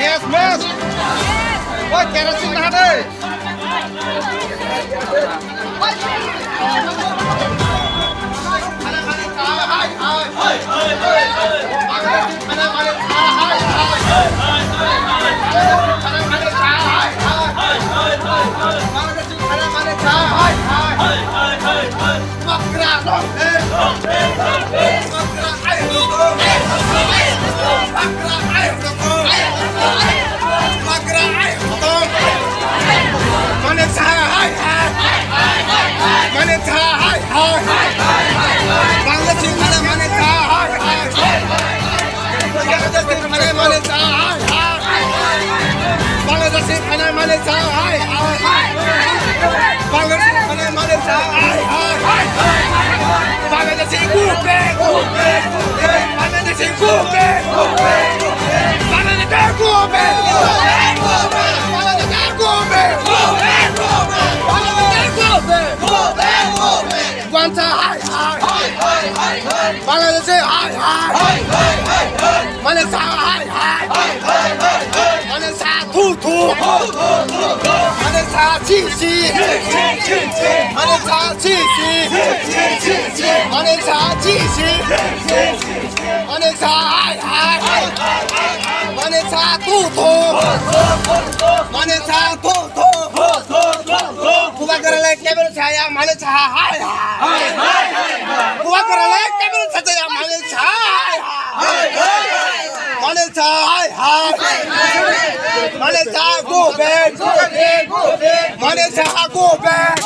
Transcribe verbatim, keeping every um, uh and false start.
Yes, yes. Oi, kerosene na de. Mane sa hai hai. Mane sa hai hai. Bangladesh mane mane sa hai hai. Bangladesh mane mane sa hai hai. Bangladesh mane mane sa hai hai. Bangladesh mane mane sa hai hai. Bangladesh go back, go back, go back. Bangladesh go back, go back, go back. Bangladesh go back, go back, go back. Bangladesh go back, go back, go back. Bangladesh go back, go back, go back. Bangladesh hai hai. Bangladesh hai hai. Mane sa hai hai. Mane sa thu thu. Mane sa chi chi. Mane sa chi chi. Mane sa chi chi. Mane sa hai hai. Mane sa thu thu. Mane sa thu thu. Bubagra le kebel saya mane sa hai hai. Bubagra le kebel saya mane sa hai hai. Mane sa hai hai. Mane sa go back. Mane sa go back.